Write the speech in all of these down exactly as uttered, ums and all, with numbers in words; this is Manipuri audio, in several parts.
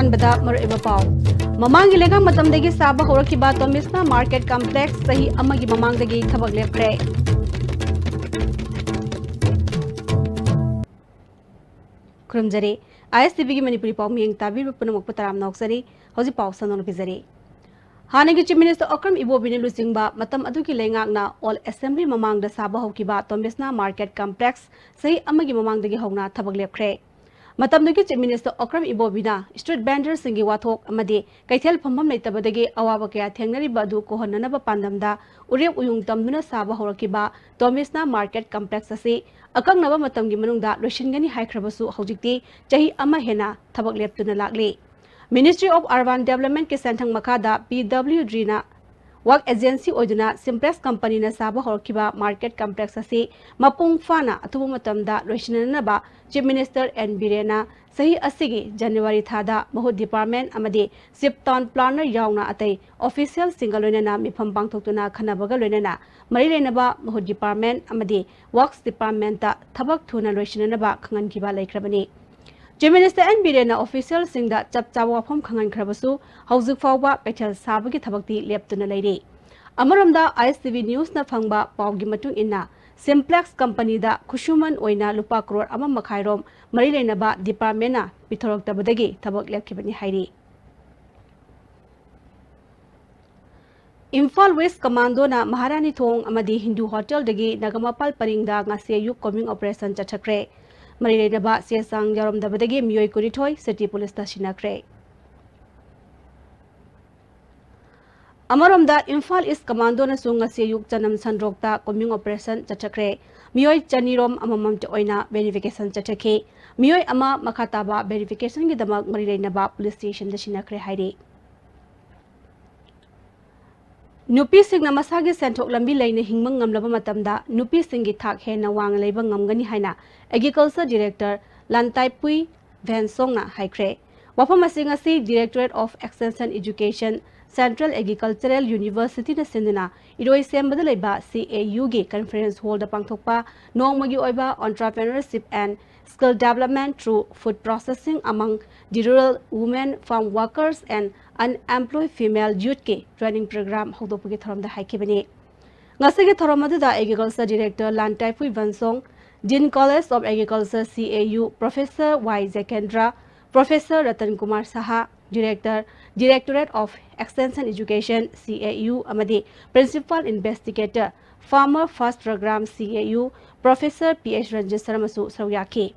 ꯑꯍꯥꯟꯕꯗ ꯃꯔꯨꯑꯣꯏꯕ ꯄꯥꯎ꯫ ꯃꯃꯥꯡꯒꯤ ꯂꯩꯉꯥꯛ ꯃꯇꯝꯗꯒꯤ ꯁꯥꯕ ꯍꯧꯔꯛꯈꯤꯕ ꯇꯣꯃꯤꯁꯅꯥ ꯃꯥꯔꯀꯦꯠ ꯀꯝꯄ꯭ꯂꯦꯛꯁ ꯆꯍꯤ ꯑꯃꯒꯤ ꯃꯃꯥꯡꯗꯒꯤ ꯊꯕꯛ ꯂꯦꯞꯈ꯭ꯔꯦ꯫ ꯈꯨꯔꯨꯝꯖꯔꯤ꯫ ISTVꯒꯤ ꯃꯅꯤꯄꯨꯔꯤ ꯄꯥꯎ ꯃꯤꯠꯌꯦꯡ ꯇꯥꯕꯤꯔꯤꯕ ꯄꯨꯝꯅꯃꯛꯄꯨ ꯇꯔꯥꯝꯅ ꯑꯣꯛꯆꯔꯤ꯫ ꯍꯧꯖꯤꯛ ꯄꯥꯎ ꯁꯟꯗꯣꯛꯅ ꯄꯤꯖꯔꯤ꯫ ꯍꯥꯟꯅꯒꯤ Chief Minister ꯑꯣꯀ꯭ꯔꯝ ꯏꯕꯣꯕꯤꯅ ꯂꯨꯆꯤꯡꯕ ꯃꯇꯝ ꯑꯗꯨꯒꯤ ꯂꯩꯉꯥꯛꯅ ꯑꯣꯜ ꯑꯦꯁꯦꯝꯕ꯭ꯂꯤ ꯃꯃꯥꯡꯗ ꯁꯥꯕ ꯍꯧꯈꯤꯕ ꯇꯣꯃꯤꯁꯅꯥ ꯃꯥꯔꯀꯦꯠ ꯀꯝꯄ꯭ꯂꯦꯛꯁ ꯆꯍꯤ ꯑꯃꯒꯤ ꯃꯃꯥꯡꯗꯒꯤ ꯍꯧꯅ ꯊꯕꯛ ꯂꯦꯞꯈ꯭ꯔꯦ꯫ ꯃꯇꯝꯗꯨꯒꯤ Chief Minister ꯑꯣꯀ꯭ꯔꯝ ꯏꯕꯣꯕꯤꯅ ꯁ꯭ꯇ꯭ꯔꯤꯠ ꯚꯦꯟꯗꯔꯁꯤꯡꯒꯤ ꯋꯥꯊꯣꯛ ꯑꯃꯗꯤ ꯀꯩꯊꯦꯜ ꯐꯝꯐꯝ ꯂꯩꯇꯕꯗꯒꯤ ꯑꯋꯥꯕ ꯀꯌꯥ ꯊꯦꯡꯅꯔꯤꯕ ꯑꯗꯨ ꯀꯣꯛꯍꯟꯅꯅꯕ ꯄꯥꯟꯗꯝꯗ ꯎꯔꯦꯞ ꯎꯌꯨꯡ ꯇꯝꯗꯨꯅ ꯁꯥꯕ ꯍꯧꯔꯛꯈꯤꯕ ꯇꯣꯃꯤꯁꯅꯥ ꯃꯥꯔꯀꯦꯠ ꯀꯝꯄ꯭ꯂꯦꯛꯁ ꯑꯁꯤ ꯑꯀꯛꯅꯕ ꯃꯇꯝꯒꯤ ꯃꯅꯨꯡꯗ ꯂꯣꯏꯁꯤꯟꯒꯅꯤ ꯍꯥꯏꯈ꯭ꯔꯕꯁꯨ ꯍꯧꯖꯤꯛꯇꯤ ꯆꯍꯤ ꯑꯃ ꯍꯦꯟꯅ ꯊꯕꯛ ꯂꯦꯞꯇꯨꯅ ꯂꯥꯛꯂꯤ꯫ Ministry of Urban Developmentꯀꯤ ꯁꯦꯟꯊꯪ ꯃꯈꯥꯗ PWDꯅ ꯋꯥꯔꯛ ꯑꯦꯖꯦꯟꯁꯤ ꯑꯣꯏꯗꯨꯅ ꯁꯤꯝꯄ꯭ꯂꯦꯛꯁ ꯀꯝꯄꯅꯤꯅ ꯁꯥꯕ ꯍꯧꯔꯛꯈꯤꯕ ꯃꯥꯔꯀꯦꯠ ꯀꯝꯄ꯭ꯂꯦꯛꯁ ꯑꯁꯤ ꯃꯄꯨꯡ ꯐꯥꯅ ꯑꯊꯨꯕ ꯃꯇꯝꯗ ꯂꯣꯏꯁꯤꯟꯅꯅꯕ Chief Minister ꯑꯦꯟ ꯕꯤꯔꯦꯟꯅ ꯆꯍꯤ ꯑꯁꯤꯒꯤ ꯖꯅꯋꯥꯔꯤ ꯊꯥꯗ ꯃꯍꯨꯠ ꯗꯤꯄꯥꯔꯠꯃꯦꯟ ꯑꯃꯗꯤ Chief Town Planner ꯌꯥꯎꯅ ꯑꯇꯩ ꯑꯣꯐꯤꯁꯤꯌꯦꯜꯁꯤꯡꯒ ꯂꯣꯏꯅꯅ ꯃꯤꯐꯝ ꯄꯥꯡꯊꯣꯛꯇꯨꯅ ꯈꯟꯅꯕꯒ ꯂꯣꯏꯅꯅ ꯃꯔꯤ ꯂꯩꯅꯕ ꯃꯍꯨꯠ ꯗꯤꯄꯥꯔꯠꯃꯦꯟ ꯑꯃꯗꯤ ꯋꯥꯔꯛꯁ ꯗꯤꯄꯥꯔꯠꯃꯦꯟꯇ ꯊꯕꯛ ꯊꯨꯅ ꯂꯣꯏꯁꯤꯟꯅꯅꯕ ꯈꯪꯍꯟꯈꯤꯕ ꯂꯩꯈ꯭ꯔꯕꯅꯤ꯫ Chief Minister ꯑꯦꯟ ꯕꯤꯔꯦꯟꯅ ꯑꯣꯐꯤꯁꯤꯌꯦꯜꯁꯤꯡꯗ ꯆꯞ ꯆꯥꯕ ꯋꯥꯐꯝ ꯈꯪꯍꯟꯈ꯭ꯔꯕꯁꯨ ꯍꯧꯖꯤꯛ ꯐꯥꯎꯕ ꯀꯩꯊꯦꯜ ꯁꯥꯕꯒꯤ ꯊꯕꯛꯇꯤ ꯂꯦꯞꯇꯨꯅ ꯂꯩꯔꯤ꯫ ꯑꯃꯔꯣꯝꯗ ISTV Newsꯅ ꯐꯪꯕ ꯄꯥꯎꯒꯤ ꯃꯇꯨꯡ ꯏꯟꯅ ꯁꯤꯝꯄ꯭ꯂꯦꯛꯁ ꯀꯝꯄꯅꯤꯗ ꯈꯨꯠꯁꯨꯃꯟ ꯑꯣꯏꯅ ꯂꯨꯄꯥ ꯀ꯭ꯔꯣꯔ ꯑꯃ ꯃꯈꯥꯏ ꯔꯣꯝ ꯃꯔꯤ ꯂꯩꯅꯕ ꯗꯤꯄꯥꯔꯠꯃꯦꯟꯅ ꯄꯤꯊꯣꯔꯛꯇꯕꯗꯒꯤ ꯊꯕꯛ ꯂꯦꯞꯈꯤꯕꯅꯤ ꯍꯥꯏꯔꯤ꯫ ꯏꯝꯐꯥꯜ ꯋꯦꯁ ꯀꯃꯥꯟꯗꯣꯅ ꯃꯍꯥꯔꯥꯅꯤ ꯊꯣꯡ ꯑꯃꯗꯤ ꯍꯤꯟꯗꯨ ꯍꯣꯇꯦꯜꯗꯒꯤ ꯅꯒꯃꯄꯥꯜ ꯄꯔꯤꯡꯗ ꯉꯁꯤ ꯑꯌꯨꯛ ꯀꯣꯝꯕꯤꯡ ꯑꯣꯄꯔꯦꯁꯟ ꯆꯠꯊꯈ꯭ꯔꯦ꯫ ꯃꯔꯤ ꯂꯩꯅꯕ ꯆꯦ ꯆꯥꯡ ꯌꯥꯎꯔꯝꯗꯕꯗꯒꯤ ꯃꯤꯑꯣꯏ ꯀꯨꯟꯅꯤꯊꯣꯏ city policeꯇ ꯁꯤꯟꯅꯈ꯭ꯔꯦ꯫ ꯑꯃꯔꯣꯝꯗ ꯏꯝꯐꯥꯜ ꯏꯁ ꯀꯃꯥꯟꯗꯣꯅꯁꯨ ꯉꯁꯤ ꯑꯌꯨꯛ ꯆꯅꯝ ꯁꯟꯗ꯭ꯔꯣꯛꯇ ꯀꯣꯝꯕꯤꯡ ꯑꯣꯄꯔꯦꯁꯟ ꯆꯠꯊꯈ꯭ꯔꯦ꯫ ꯃꯤꯑꯣꯏ ꯆꯅꯤꯔꯣꯝ ꯑꯃꯃꯝꯇ ꯑꯣꯏꯅ verification ꯆꯠꯊꯈꯤ꯫ ꯃꯤꯑꯣꯏ ꯑꯃ ꯃꯈꯥ ꯇꯥꯕ verificationꯒꯤꯗꯃꯛ ꯃꯔꯤ ꯂꯩꯅꯕ police stationꯗ ꯁꯤꯟꯅꯈ꯭ꯔꯦ ꯍꯥꯏꯔꯤ꯫ ꯅꯨꯄꯤꯁꯤꯡꯅ ꯃꯁꯥꯒꯤ ꯁꯦꯟꯊꯣꯛ ꯂꯝꯕꯤ ꯂꯩꯅ ꯍꯤꯡꯕ ꯉꯝꯂꯕ ꯃꯇꯝꯗ ꯅꯨꯄꯤꯁꯤꯡꯒꯤ ꯊꯥꯛ ꯍꯦꯟꯅ ꯋꯥꯡꯅ ꯂꯩꯕ ꯉꯝꯒꯅꯤ ꯍꯥꯏꯅ Agriculture Director ꯂꯥꯟꯇꯥꯏꯄꯨꯏ ꯚꯦꯟꯁꯣꯡꯅ ꯍꯥꯏꯈ꯭ꯔꯦ꯫ ꯋꯥꯐꯝ ꯑꯁꯤ ꯉꯁꯤ Directorate of Extension Education, Central Agricultural Universityꯅ ꯁꯤꯟꯗꯨꯅ ꯏꯔꯣꯏꯁꯦꯝꯕꯗ ꯂꯩꯕ C A Uꯒꯤ conference hallꯗ ꯄꯥꯡꯊꯣꯛꯄ ꯅꯣꯡꯃꯒꯤ ꯑꯣꯏꯕ Entrepreneurship and Skill Development through Food Processing among the Rural Women Farm Workers and Unemployed Female Youthꯀꯤ training program ꯍꯧꯗꯣꯛꯄꯒꯤ ꯊꯧꯔꯝꯗ ꯍꯥꯏꯈꯤꯕꯅꯤ꯫ ꯉꯁꯤꯒꯤ ꯊꯧꯔꯝ ꯑꯗꯨꯗ Agriculture Director ꯂꯥꯟꯇꯥꯏꯄꯨꯏ ꯕꯟꯁꯣꯡ, Dean College of Agriculture C A U Professor Y ꯖꯦꯀꯦꯟꯗ꯭ꯔ, Professor Ratan Kumar Shah, Director, Directorate of Extension Education C A U ꯑꯃꯗꯤ Principal Investigator Farmer First Program C A U Professor P H Ranjit ꯁꯔꯃꯁꯨ ꯁꯔꯨꯛ ꯌꯥꯈꯤ꯫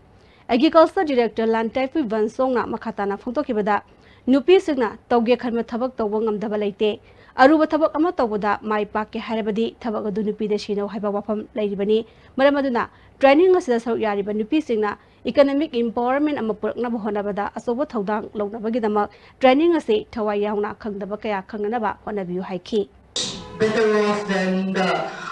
Agriculture Director ꯂꯥꯟꯇꯥꯏꯄꯨꯏ ꯕꯟꯁꯣꯡꯅ ꯃꯈꯥ ꯇꯥꯅ ꯐꯣꯡꯗꯣꯛꯈꯤꯕꯗ, ꯅꯨꯄꯤꯁꯤꯡꯅ ꯇꯧꯒꯦ ꯈꯟꯕ ꯊꯕꯛ ꯇꯧꯕ ꯉꯝꯗꯕ ꯂꯩꯇꯦ꯫ ꯑꯔꯨꯕ ꯊꯕꯛ ꯑꯃ ꯇꯧꯕꯗ ꯃꯥꯏ ꯄꯥꯛꯀꯦ ꯍꯥꯏꯔꯕꯗꯤ ꯊꯕꯛ ꯑꯗꯨ ꯅꯨꯄꯤꯗ ꯁꯤꯟꯅꯧ ꯍꯥꯏꯕ ꯋꯥꯐꯝ ꯂꯩꯔꯤꯕꯅꯤ꯫ ꯃꯔꯝ ꯑꯗꯨꯅ training ꯑꯁꯤꯗ ꯁꯔꯨꯛ ꯌꯥꯔꯤꯕ ꯅꯨꯄꯤꯁꯤꯡꯅ economic empowerment ꯑꯃ ꯄꯨꯔꯛꯅꯕ ꯍꯣꯠꯅꯕꯗ ꯑꯆꯧꯕ ꯊꯧꯗꯥꯡ ꯂꯧꯅꯕꯒꯤꯗꯃꯛ training ꯑꯁꯤ ꯊꯋꯥꯏ ꯌꯥꯎꯅ ꯈꯪꯗꯕ ꯀꯌꯥ ꯈꯪꯅꯅꯕ ꯍꯣꯠꯅꯕꯤꯌꯨ ꯍꯥꯏꯈꯤ꯫ Better off than the,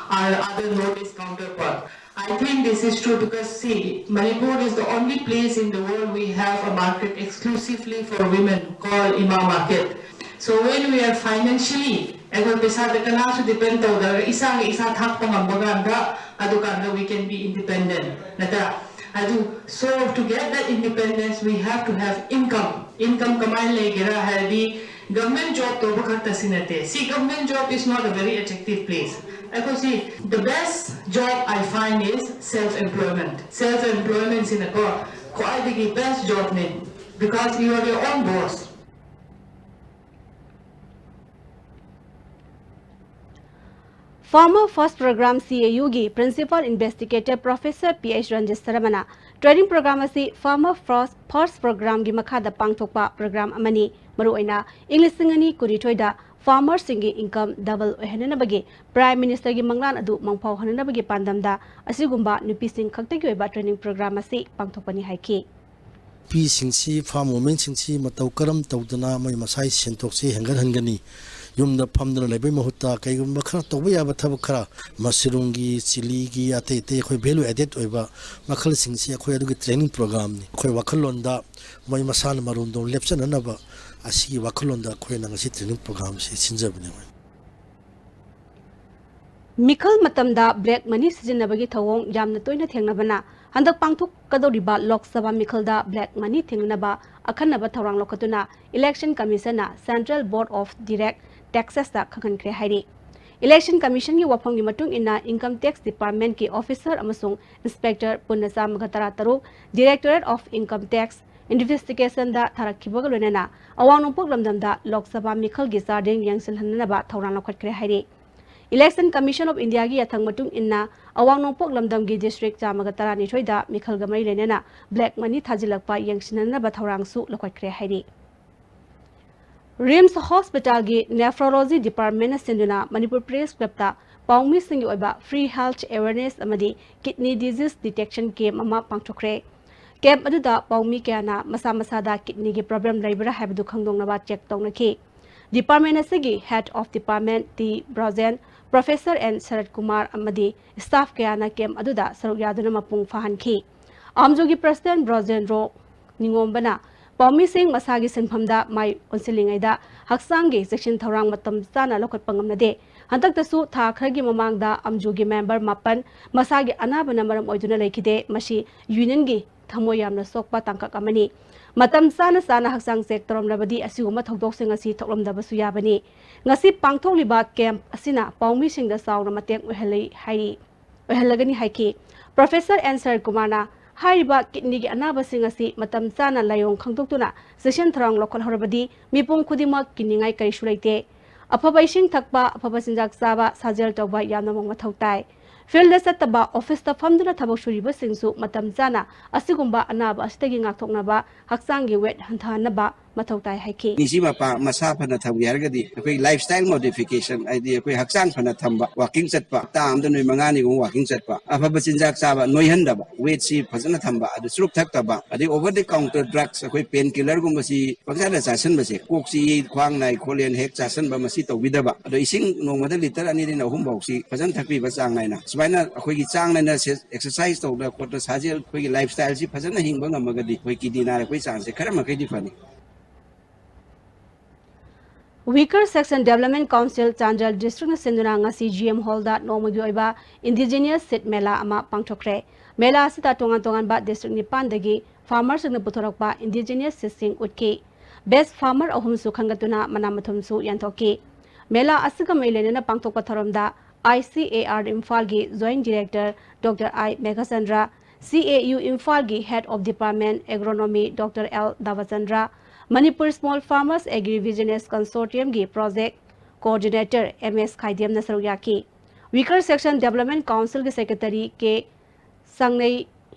our other Northeast counterpart. I think this is true because, see, Manipur is the only place in the world we have a market exclusively for women called Ima Market. So when we are financially, ꯑꯩꯈꯣꯏ ꯄꯩꯁꯥꯗ ꯀꯅꯥꯁꯨ depend ꯇꯧꯗ꯭ꯔꯒ ꯏꯁꯥꯒ ꯏꯁꯥ ꯊꯥꯛꯄ ꯉꯝꯕ ꯀꯥꯟꯗ, ꯑꯗꯨꯀꯥꯟꯗ we can be independent, ꯅꯠꯇ꯭ꯔꯥ? ꯑꯗꯨ, so to get that independence, we have to have income. Income ꯀꯃꯥꯏꯅ ꯂꯩꯒꯦꯔꯥ ꯍꯥꯏꯔꯗꯤ, government job ꯇꯧꯕ ꯈꯛꯇ ꯁꯤ ꯅꯠꯇꯦ꯫ See, government job is not a very attractive place. ꯑꯩꯈꯣꯏꯁꯤ, the best job I find is self employment. Self employment ꯁꯤꯅꯀꯣ ꯈ꯭ꯋꯥꯏꯗꯒꯤ best jobꯅꯦ, because you are your own boss. Farmer First Program C A Uꯒꯤ Principal Investigator Professor P H Ranjit ꯁꯔꯃꯅ training program ꯑꯁꯤ Farmer First, First Programꯒꯤ ꯃꯈꯥꯗ ꯄꯥꯡꯊꯣꯛꯄ program ꯑꯃꯅꯤ꯫ ꯃꯔꯨꯑꯣꯏꯅ ꯏꯪ ꯂꯤꯁꯤꯡ ꯑꯅꯤ ꯀꯨꯟꯅꯤꯊꯣꯏꯗ farmerꯁꯤꯡꯒꯤ income double ꯑꯣꯏꯍꯟꯅꯅꯕꯒꯤ Prime Ministerꯒꯤ ꯃꯪꯂꯥꯟ ꯑꯗꯨ ꯃꯪꯐꯥꯎꯍꯟꯅꯅꯕꯒꯤ ꯄꯥꯟꯗꯝꯗ ꯑꯁꯤꯒꯨꯝꯕ ꯅꯨꯄꯤꯁꯤꯡ ꯈꯛꯇꯒꯤ ꯑꯣꯏꯕ training program ꯑꯁꯤ ꯄꯥꯡꯊꯣꯛꯄꯅꯤ ꯍꯥꯏꯈꯤ꯫ ꯅꯨꯄꯤꯁꯤꯡꯁꯤ, farm womenꯁꯤꯡꯁꯤ ꯃꯇꯧ ꯀꯔꯝ ꯇꯧꯗꯅ ꯃꯣꯏ ꯃꯁꯥꯒꯤ ꯁꯦꯟꯊꯣꯛꯁꯤ ꯍꯦꯟꯒꯠꯍꯟꯒꯅꯤ? ꯌꯨꯝꯗ ꯐꯝꯗꯨꯅ ꯂꯩꯕꯩ ꯃꯍꯨꯠꯇ ꯀꯩꯒꯨꯝꯕ ꯈꯔ ꯇꯧꯕ ꯌꯥꯕ ꯊꯕꯛ ꯈꯔ, mushroomꯒꯤ, chilliꯒꯤ, ꯑꯇꯩ ꯑꯇꯩ ꯑꯩꯈꯣꯏ value added ꯑꯣꯏꯕ ꯃꯈꯜꯁꯤꯡꯁꯤ ꯑꯩꯈꯣꯏ ꯑꯗꯨꯒꯤ training programꯅꯤ꯫ ꯑꯩꯈꯣꯏ ꯋꯥꯈꯜꯂꯣꯟꯗ ꯃꯣꯏ ꯃꯁꯥꯅ ꯃꯔꯣꯝꯗꯣꯝ ꯂꯦꯞꯆꯅꯅꯕ ꯑꯁꯤꯒꯤ ꯋꯥꯈꯜꯂꯣꯟꯗ ꯑꯩꯈꯣꯏꯅ ꯉꯁꯤ training programꯁꯤ ꯁꯤꯟꯖꯕꯅꯦꯕ꯫ ꯃꯤꯈꯜ ꯃꯇꯝꯗ black money ꯁꯤꯖꯤꯟꯅꯕꯒꯤ ꯊꯧꯑꯣꯡ ꯌꯥꯝꯅ ꯇꯣꯏꯅ ꯊꯦꯡꯅꯕꯅ ꯍꯟꯗꯛ ꯄꯥꯡꯊꯣꯛꯀꯗꯧꯔꯤꯕ ꯂꯣꯛ ꯁꯚꯥ ꯃꯤꯈꯜꯗ black money ꯊꯤꯡꯅꯅꯕ ꯑꯈꯟꯅꯕ ꯊꯧꯔꯥꯡ ꯂꯧꯈꯠꯇꯨꯅ Election Commissionꯅ Central Board of Direct Taxesꯇ ꯈꯪꯍꯟꯈ꯭ꯔꯦ ꯍꯥꯏꯔꯤ꯫ Election Commissionꯒꯤ ꯋꯥꯐꯝꯒꯤ ꯃꯇꯨꯡ ꯏꯟꯅ Income Tax Departmentꯀꯤ officer ꯑꯃꯁꯨꯡ inspector ꯄꯨꯟꯅ ꯆꯥꯝꯃꯒ ꯇꯔꯥ ꯇꯔꯨꯛ Directorate of Income Tax Investigationꯗ ꯊꯥꯔꯛꯈꯤꯕꯒ ꯂꯣꯏꯅꯅ ꯑꯋꯥꯡ ꯅꯣꯡꯄꯣꯛ ꯂꯝꯗꯝꯗ ꯂꯣꯛ ꯁꯚꯥ ꯃꯤꯈꯜꯒꯤ ꯆꯥꯗꯤꯡ ꯌꯦꯡꯁꯤꯜꯍꯟꯅꯅꯕ ꯊꯧꯔꯥꯡ ꯂꯧꯈꯠꯈ꯭ꯔꯦ ꯍꯥꯏꯔꯤ꯫ Election Commission of Indiaꯒꯤ ꯌꯥꯊꯪ ꯃꯇꯨꯡ ꯏꯟꯅ ꯑꯋꯥꯡ ꯅꯣꯡꯄꯣꯛ ꯂꯝꯗꯝꯒꯤ district ꯆꯥꯝꯃꯒ ꯇꯔꯥꯅꯤꯊꯣꯏꯗ ꯃꯤꯈꯜꯒ ꯃꯔꯤ ꯂꯩꯅꯅ black money ꯊꯥꯖꯤꯜꯂꯛꯄ ꯌꯦꯡꯁꯤꯟꯅꯅꯕ ꯊꯧꯔꯥꯡꯁꯨ ꯂꯧꯈꯠꯈ꯭ꯔꯦ ꯍꯥꯏꯔꯤ꯫ RIMS Hospitalꯒꯤ Nephrology Departmentꯅ ꯁꯤꯟꯗꯨꯅ Manipur Press Clubꯇ ꯄꯥꯎꯃꯤꯁꯤꯡꯒꯤ ꯑꯣꯏꯕ free health awareness ꯑꯃꯗꯤ kidney disease detection camp ꯑꯃ ꯄꯥꯡꯊꯣꯛꯈ꯭ꯔꯦ꯫ Camp ꯑꯗꯨꯗ ꯄꯥꯎꯃꯤ ꯀꯌꯥꯅ ꯃꯁꯥ ꯃꯁꯥꯗ kidneyꯒꯤ problem ꯂꯩꯕ꯭ꯔꯥ ꯍꯥꯏꯕꯗꯨ ꯈꯪꯗꯣꯛꯅꯕ check ꯇꯧꯅꯈꯤ꯫ Department ꯑꯁꯤꯒꯤ Head of Department T Brojen, Professor N Sarat Kumar ꯑꯃꯗꯤ staff ꯀꯌꯥꯅ camp ꯑꯗꯨꯗ ꯁꯔꯨꯛ ꯌꯥꯗꯨꯅ ꯃꯄꯨꯡ ꯐꯥꯍꯟꯈꯤ꯫ ꯑꯥꯝꯖꯨꯒꯤ President ꯕ꯭ꯔꯣꯖꯦꯟꯗ꯭ꯔꯣ ꯅꯤꯉꯣꯝꯕꯅ ꯄꯥꯎꯃꯤꯁꯤꯡ ꯃꯁꯥꯒꯤ ꯁꯤꯟꯐꯝꯗ ꯃꯥꯏ ꯑꯣꯟꯁꯤꯜꯂꯤꯉꯩꯗ ꯍꯛꯆꯥꯡꯒꯤ ꯆꯦꯛꯁꯤꯟ ꯊꯧꯔꯥꯡ ꯃꯇꯝ ꯆꯥꯅ ꯂꯧꯈꯠꯄ ꯉꯝꯅꯗꯦ꯫ ꯍꯟꯗꯛꯇꯁꯨ ꯊꯥ ꯈꯔꯒꯤ ꯃꯃꯥꯡꯗ ꯑꯥꯝꯖꯨꯒꯤ member ꯃꯥꯄꯟ ꯃꯁꯥꯒꯤ ꯑꯅꯥꯕꯅ ꯃꯔꯝ ꯑꯣꯏꯗꯨꯅ ꯂꯩꯈꯤꯗꯦ꯫ ꯃꯁꯤ unionꯒꯤ ꯊꯃꯣꯏ ꯌꯥꯝꯅ ꯁꯣꯛꯄ ꯇꯥꯡꯀꯛ ꯑꯃꯅꯤ꯫ ꯃꯇꯝ ꯆꯥꯅ ꯆꯥꯅ ꯍꯛꯆꯥꯡ check ꯇꯧꯔꯝꯂꯕꯗꯤ ꯑꯁꯤꯒꯨꯝꯕ ꯊꯧꯗꯣꯛꯁꯤꯡ ꯑꯁꯤ ꯊꯣꯛꯂꯝꯗꯕꯁꯨ ꯌꯥꯕꯅꯤ꯫ ꯉꯁꯤ ꯄꯥꯡꯊꯣꯛꯂꯤꯕ camp ꯑꯁꯤꯅ ꯄꯥꯎꯃꯤꯁꯤꯡꯗ ꯆꯥꯎꯅ ꯃꯇꯦꯡ ꯑꯣꯏꯍꯜꯂꯤ ꯍꯥꯏꯔꯤ, ꯑꯣꯏꯍꯜꯂꯒꯅꯤ ꯍꯥꯏꯈꯤ꯫ Professor ꯑꯦꯟ ꯁꯔꯠ ꯀꯨꯃꯥꯔꯅ ꯍꯥꯏꯔꯤꯕ kidneyꯒꯤ ꯑꯅꯥꯕꯁꯤꯡ ꯑꯁꯤ ꯃꯇꯝ ꯆꯥꯅ ꯂꯥꯏꯑꯣꯡ ꯈꯪꯗꯣꯛꯇꯨꯅ ꯆꯦꯛꯁꯤꯟ ꯊꯧꯔꯥꯡ ꯂꯧꯈꯠꯍꯧꯔꯕꯗꯤ ꯃꯤꯄꯨꯝ ꯈꯨꯗꯤꯡꯃꯛ ꯀꯤꯅꯤꯡꯉꯥꯏ ꯀꯔꯤꯁꯨ ꯂꯩꯇꯦ꯫ ꯑꯐꯕ ꯏꯁꯤꯡ ꯊꯛꯄ, ꯑꯐꯕ ꯆꯤꯟꯖꯥꯛ ꯆꯥꯕ, ꯁꯥꯖꯦꯜ ꯇꯧꯕ ꯌꯥꯝꯅꯃꯛ ꯃꯊꯧ ꯇꯥꯏ꯫ Fieldꯗ ꯆꯠꯇꯕ, officeꯇ ꯐꯝꯗꯨꯅ ꯊꯕꯛ ꯁꯨꯔꯤꯕꯁꯤꯡꯁꯨ ꯃꯇꯝ ꯆꯥꯅ ꯑꯁꯤꯒꯨꯝꯕ ꯑꯅꯥꯕ ꯑꯁꯤꯗꯒꯤ ꯉꯥꯛꯊꯣꯛꯅꯕ ꯍꯛꯆꯥꯡꯒꯤ weight ꯍꯟꯊꯍꯟꯅꯕ ꯃꯊꯧ ꯇꯥꯏ ꯍꯥꯏꯈꯤ꯫ ꯅꯤꯁꯤ ꯃꯄꯥ ꯃꯁꯥ ꯐꯅ ꯊꯝꯒꯦ ꯍꯥꯏꯔꯒꯗꯤ ꯑꯩꯈꯣꯏ lifestyle modification, ꯍꯥꯏꯗꯤ ꯑꯩꯈꯣꯏ ꯍꯛꯆꯥꯡ ꯐꯅ ꯊꯝꯕ, walking ꯆꯠꯄ, ꯍꯞꯇꯥ ꯑꯃꯗ ꯅꯨꯃꯤꯠ ꯃꯉꯥꯅꯤꯒꯨꯝꯕ walking ꯆꯠꯄ, ꯑꯐꯕ ꯆꯤꯟꯖꯥꯛ ꯆꯥꯕ, ꯅꯣꯏꯍꯟꯗꯕ, weightꯁꯤ ꯐꯖꯅ ꯊꯝꯕ, ꯑꯗꯨ ꯆꯨꯔꯨꯞ ꯊꯛꯇꯕ, ꯑꯗꯩ over the counter drugs, ꯑꯩꯈꯣꯏ pain killerꯒꯨꯝꯕꯁꯤ ꯄꯪꯆꯥꯗ ꯆꯥꯁꯤꯟꯕꯁꯦ, ꯀꯣꯛ ꯆꯤꯛꯏ, ꯈ꯭ꯋꯥꯡ ꯅꯥꯏ, ꯈꯣꯠꯂꯦꯅ ꯍꯦꯛ ꯆꯥꯁꯤꯟꯕ, ꯃꯁꯤ ꯇꯧꯕꯤꯗꯕ꯫ ꯑꯗꯣ ꯏꯁꯤꯡ ꯅꯣꯡꯃꯗ litre ꯑꯅꯤꯗꯩꯅ ꯑꯍꯨꯝ ꯐꯥꯎꯁꯤ ꯐꯖꯅ ꯊꯛꯄꯤꯕ ꯆꯥꯡ ꯅꯥꯏꯅ꯫ ꯁꯨꯃꯥꯏꯅ ꯑꯩꯈꯣꯏꯒꯤ ꯆꯥꯡ ꯅꯥꯏꯅ ꯁꯦ-, exercise ꯇꯧꯗꯅ ꯈꯣꯠꯇꯅ ꯁꯥꯖꯦꯜ, ꯑꯩꯈꯣꯏꯒꯤ lifestyleꯁꯤ ꯐꯖꯅ ꯍꯤꯡꯕ ꯉꯝꯃꯒꯗꯤ ꯑꯩꯈꯣꯏ kidney ꯅꯥꯔꯛꯄꯒꯤ chanceꯁꯦ ꯈꯔ ꯃꯈꯩꯗꯤ ꯐꯅꯤ꯫ Weaker Section Development Council Chandel Districtꯅ ꯁꯤꯟꯗꯨꯅ ꯉꯁꯤ G M Hallꯗ ꯅꯣꯡꯃꯒꯤ ꯑꯣꯏꯕ Indigenous Seed Mela ꯑꯃ ꯄꯥꯡꯊꯣꯛꯈ꯭ꯔꯦ꯫ ꯃꯦꯂꯥ ꯑꯁꯤꯗ ꯇꯣꯉꯥꯟ ꯇꯣꯉꯥꯟꯕ district ꯅꯤꯄꯥꯟꯗꯒꯤ farmerꯁꯤꯡꯅ ꯄꯨꯊꯣꯔꯛꯄ indigenous seedꯁꯤꯡ ꯎꯠꯈꯤ꯫ Best farmer ꯑꯍꯨꯝꯁꯨ ꯈꯟꯒꯠꯇꯨꯅ ꯃꯅꯥ ꯃꯊꯨꯝꯁꯨ ꯌꯦꯟꯊꯣꯛꯈꯤ꯫ ꯃꯦꯂꯥ ꯑꯁꯤꯒ ꯃꯔꯤ ꯂꯩꯅꯅ ꯄꯥꯡꯊꯣꯛꯄ ꯊꯧꯔꯝꯗ I C A R ꯏꯝꯐꯥꯜꯒꯤ Joint Director Doctor I Meghachandra, C A U ꯏꯝꯐꯥꯜꯒꯤ Head of Department Agronomy Doctor L ꯗꯕꯆꯟꯗ꯭ꯔ, Manipur Small Farmers Agri Business Consortiumꯒꯤ Project Coordinator M S ꯈꯥꯏꯗꯦꯝꯅ ꯁꯔꯨꯛ ꯌꯥꯈꯤ꯫ Weaker Section Development Councilꯒꯤ Secretary K ꯁꯪꯅꯩ